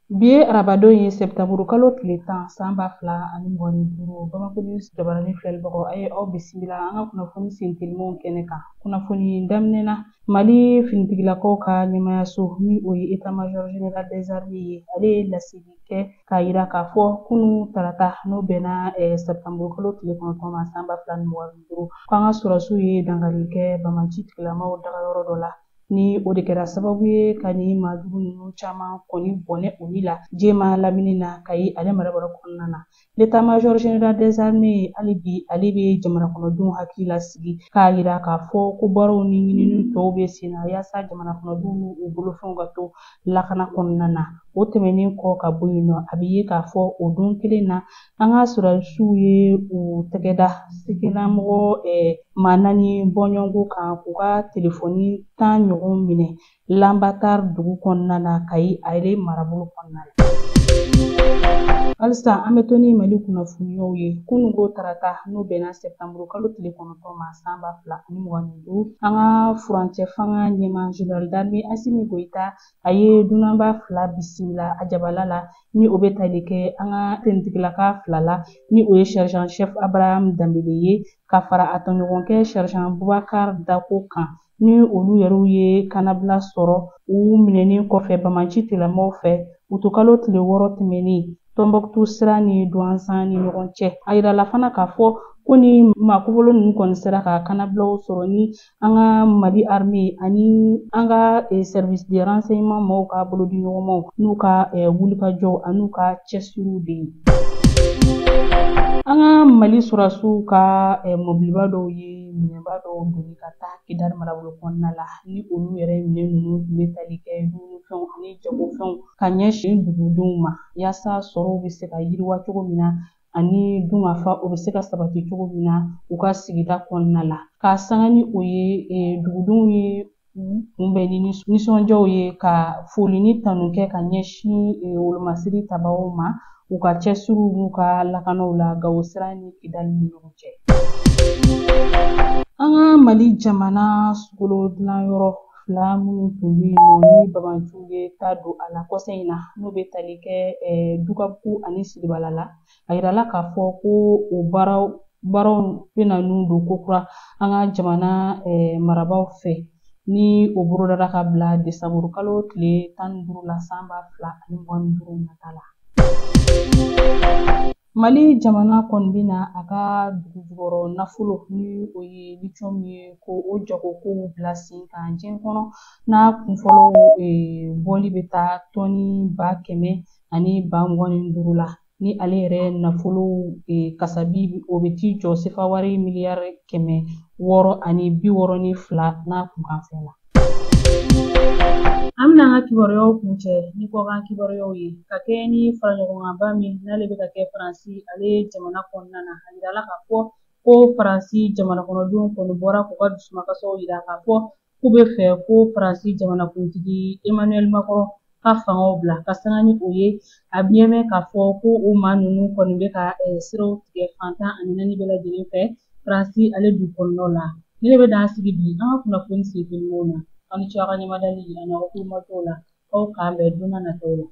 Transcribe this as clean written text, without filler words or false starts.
Bi ye arabadon ye sɛtanburu kalo tile 10 san 2025. Bamako News jabarani filɛlibagaw, a ye aw bisimila an ka kunnafoni sentelimanw kɛnɛ kan. Kunnafoni daminɛ na, Mali finitigilakaw ka ɲɛmayaso, ni o ye état major général des armées ye, ale ye laseli kɛ k'a yira k'a fɔ kunu tarata, n'o bɛnna sɛtanburu kalo tile 9 ma san 2025, k'an ka sɔrɔdasiw ye dankari kɛ banbaanci tigilamaw dagayɔrɔ dɔ la, ni o de kɛra sababu ye ka ni maajugu ninnu caman kɔni bɔnɛ u ni la Jema lamini na Kayi ale marabolo kɔnɔna na. L'état major général des armées, hali bi ale bɛ jamana kɔnɔdenw hakili lasigi k'a yira k'a fɔ ko baaraw ni ɲinini tɔw bɛ sen na yaasa jamana kɔnɔdenw n'u bolofɛnw ka to lakana kɔnɔna na. O tɛmɛnen kɔ ka bɔ yen nɔ, a bɛ ye k'a fɔ o don kelen na, an ka sɔrɔdasiw ye u tɛgɛ da sigilamɔgɔ maa naani bɔɲɔgɔnko kan k'u ka telefɔni 10 ɲɔgɔn minɛ Lanbatar dugu kɔnɔna na Kayi ale marabolo kɔnɔna na. Halisa an bɛ to ni Mali kunnafoniyaw ye. Kununko tarata, n'o bɛnna sɛtanburu kalo tile 9 ma san 2025, an ka furancɛ fanga ɲɛmaa général d'armée Asimi Goyita, a ye dunanba fila bisimila a jabala la, ni o bɛ tali kɛ an ka finitigilaka fila la, ni o ye sergent chef Abraham Danbele ye ka fara a tɔɲɔgɔnkɛ sergent Bubakar Dako kan, ni olu yɛrɛw ye kannabila sɔrɔ u minɛnen kɔfɛ banbaanci tigilamɔgɔw fɛ utukalo tile 6 tɛmɛnen Tɔnbɔkutu sira ni Duwanzan ni ɲɔgɔn cɛ. A yirala fana k'a fɔ ko ni maa kofɔlen ninnu kɔni sera ka kannabilaw sɔrɔ ni an ka Mali armée ani an ka service de renseignement maaw ka bolodiɲɔgɔnmaw n'u ka wulikajɔw an'u ka cɛsiriw de ye. An ka Mali sɔrɔdasiw ka mɔbiliba dɔw ye minɛnba dɔw doni ka taa Kidali marabolo kɔnɔna la, ni olu yɛrɛ minɛn ninnu tun bɛ tali kɛ dumunifɛnw ani jagofɛnw ka ɲɛsin dugudenw ma, yaasa sɔrɔw bɛ se ka yiriwa cogo min na ani dunkafa o bɛ se ka sabati cogo min na u ka sigida kɔnɔna la. K'a sanga ni o ye, dugudenw ye u kunbɛn ni nisɔndiyaw ye ka foli ni tanu kɛ ka ɲɛsin wolomasiri tabagaw ma u ka cɛsiriw n'u ka lakanaw la Gawo sira ni Kidali ni ɲɔgɔn cɛ. An ka Mali jamana sukaro dilanyɔrɔ fila minnu tun bɛ yen nɔ, ni banbaanciw ye ta don a la kɔsa in na, n'o bɛ tali kɛ Dukabugu ani Siribala la, a yirala k'a fɔ ko o baaraw bɛna nun don kokura an ka jamana marabaaw fɛ, ni o bolodara ka bila desanburu kalo tile 15 la san 2025 nata la. Mali jamana kɔni bɛna a ka dugujukɔrɔ nafolo, ni o ye lithium ye, ko o jagokow bila sen kan diɲɛ kɔnɔ, n'a kunfɔlɔw bɔli bɛ taa tɔni 125 000 la, ni ale yɛrɛ nafolo kasabi o bɛ t'i jɔ sefa wari miliyari 662 n'a kunkanfɛn la. An bɛna an ka kibaruyaw kuncɛ ni kɔkan kibaruyaw ye, ka kɛɲɛ ni faraɲɔgɔnkanba min n'ale bɛ ka kɛ Faransi ale jamana kɔnɔna na. A yirala k'a fɔ ko Faransi jamana kɔnɔdenw kɔni bɔra k'u ka dusumakasiw yira k'a fɔ k'u bɛ fɛ ko Faransi jamanakuntigi Emmanuel Macron ka fangaw bila, ka sanga ni o ye a ɲɛ bɛ k'a fɔ ko o maa ninnu kɔni bɛ ka siraw tigɛ fan 14 bɛɛ lajɛlen fɛ Faransi ale du kɔnɔnaw la. Ne de bɛ dan sigi bi an ka kunnafoni sentelimanw na. Aw ni ce aw ka ɲɛmadali ani aw ka kulomajɔw la. Aw k'an bɛn don n'a nataw la.